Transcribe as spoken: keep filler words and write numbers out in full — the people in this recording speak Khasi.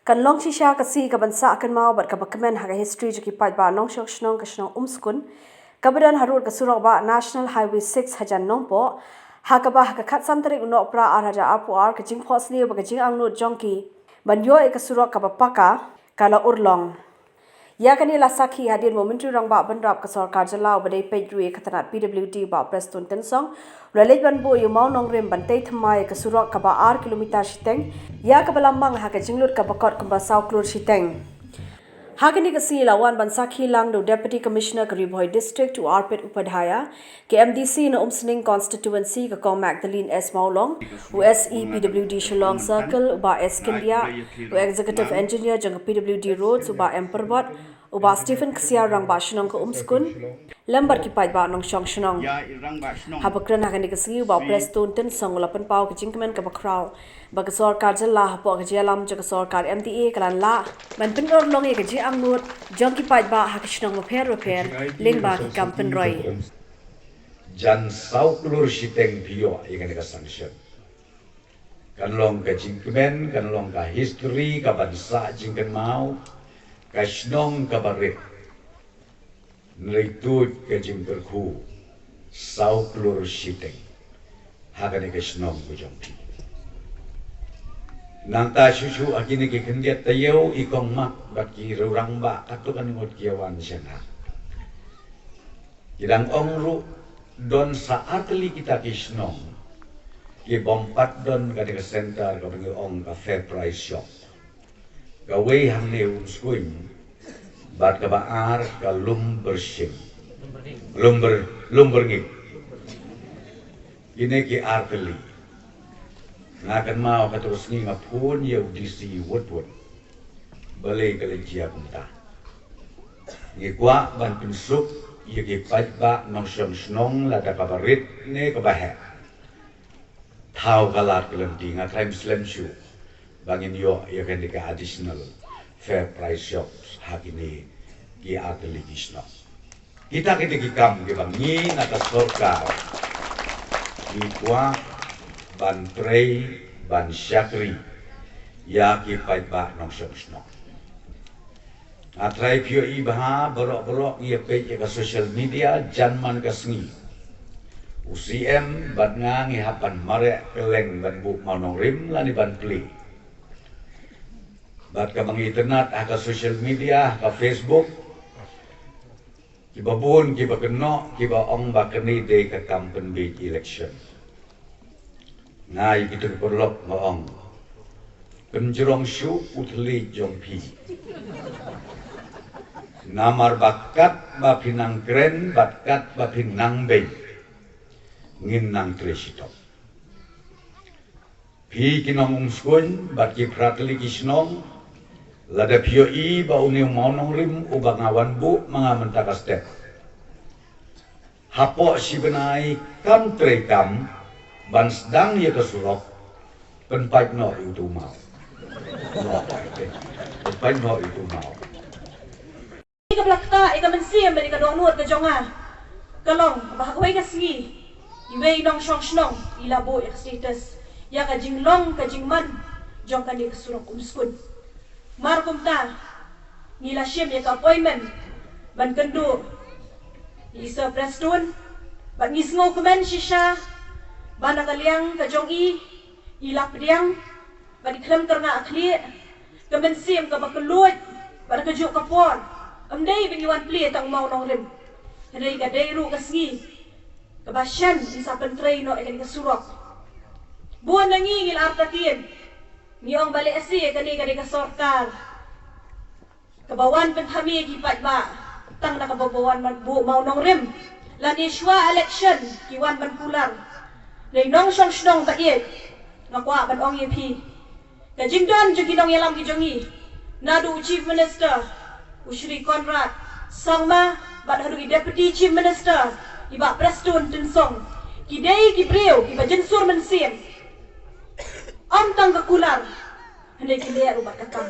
Kan long shisha ka sngi kaban sah kynmaw bad kaba kmen ha ka history jong ki paidbah nongshong shnong ka shnong Umskun, kaba don harud ka surok bah National Highway six hajan Nongpoh, ha kaba ha ka khatsan tarik u Nohprah ar hajar arphew ar ka jingphohsniew bad ka jingangnud jong ki ban ïoh ïa ka surok kaba paka ka la urlong. Ïa kane la sakhi hadien ba u Myntri Rangbah Bynrap ka Sorkar Jylla uba dei peit ruh ïa ka tnat P W D u Bah Prestone Tynsong, u la leit ban buh ïa u mawnongrim ban tei thymmai ïa ka surok kaba ar kilometer shiteng, ïa kaba la mang ha ka jinglut kaba kot kumba saw klur shiteng. Ha kane ka sngi la wan ban sakhi lang da u Deputy Commissioner ka Ri Bhoi District u Arpit Upadhyaya, ka M D C na Umsning Constituency ka Kong Magdalene S Mawlong, u S E P W D Shillong Circle u Bah S Kyndiah, u Executive Engineer jong ka P W D Roads u Bah M Pyrbot, u Bah Stephen Ksiar Rangbah Shnong ka Umskun, lem bad ki paidbah nongshong shnong. Haba kren ha kane ka sngi u Bah Prestone Tynsong u la pynpaw ka jingkmen kaba khraw ba ka Sorkar Jylla hapoh ka jingïalam jong ka Sorkar M D A ka la lah ban pynurlong ïa ka jingangnud jong ki paidbah ha ki shnong bapher bapher lyngba ki kam pynroi. Jan saw klur shiteng phi ïoh ïa kane ka sanction. Kan long ka jingkmen, kan long ka history kaban sah jingkynmaw, ka shnong kaba rit. Nrei tuid ka jingkyrkhu saw klur shiteng ha kane ka shnong ka jong phi. Nangta shuh shuh ha kine ki khyndiat taïew i Kong Mak bad ki rangbah katto katne ngut ki ïa wan sha nga. Ki dang ong ruh don sa artylli kita ki shnong ki bym pat don kane ka center kaba ngi ong ka Fair Price Shop. Kawei hangne Umskun bad kaba ar ka Lumbershim. Lumber Lumberngit. Kine ki artylli. Nga kynmaw katto ka sngi nga phone ïa u D C wut wut. Balei ka la jia kumta? Ngi kwah ban pynsuk ïa ki paidbah nongshong shnong lada kaba rit ne kaba heh. Thaw ka lad ka lynti, nga tharai slem shuh ba ngin ïoh ïa kane ka additional Fair Price Shops ha kine ki artylli ki shnong. Kita kine ki kam kiba ngi na ka sorkar ngi kwah ban trei ban shakri ïa ki paidbah nongshong shnong. Nga tharai phi ïohi bha baroh baroh ngi ïa peit ïa ka social media jan man ka sngi. U C M bad nga ngi hap ban mareh kylleng ban buh mawnongrim lane ban plie. Bad kaba ngi itynnad ha ka social media, ha ka Facebook, kiba bun kiba kynnoh kiba ong ba kane dei ka kam pynbiej election. Nga ïa kito ki paralok nga ong, pynjrong shuh u thylliej jong phi. Namar ba katba phi nang kren bad katba phi nang beiñ, ngin nang trei shitom. Phi ki nong Umskun bad ki phra tylli ki shnong, lada phi ïohi ba une u mawnongrim uba nga wan buh ma nga mynta ka step, hapoh shi bnai kam trei kam ban sdang ïa ka surok, pynpait noh ïa uto u maw. Noh, pynpait noh ïa uto u maw. Ka ba la ktah ïa ka mynsiem bad ïa ka dohnud ka jong nga ka long ba ha kawei ka sngi iwei i nongshong shnong i la buh ïa ka status ïa ka jinglong ka jingman jong kane ka surok Umskun. Mar kumta ngi la shim ïa ka appointment ban kynduh ïa i Sir Prestone bad ngi sngewkmen shisha ba na ka liang ka jong i, i la pdiang bad i khlem kyrngah khlieh, ka mynsiem kaba kylluid bad ka juh ka por. Ym dei ba ngi wan plie tang mawnongrim, hynrei ka dei ruh ka sngi kaba shen ngin sa pyntrei noh ïa kane ka surok. Bun na ngi ngi la artatien, ngi ong ba lehse kane ka dei ka sorkar kaba wan pynthame ki paidbah tang na kaba ba wan ban buh mawnongrim lane shuwa election ki wan ban kular. Dei nongshong shnong ba ïeit, nga kwah ban ong ïa phi, ka jingdon jong ki nongïalam ki jong ngi, naduh u Chief Minister u Shri Conrad Sangma bad haduh i Deputy Chief Minister i Bah Prestone Tynsong, ki dei ki briew kiba jynsur mynsiem. Ym tang ka kular, hynrei ki leh ruh bad ka kam.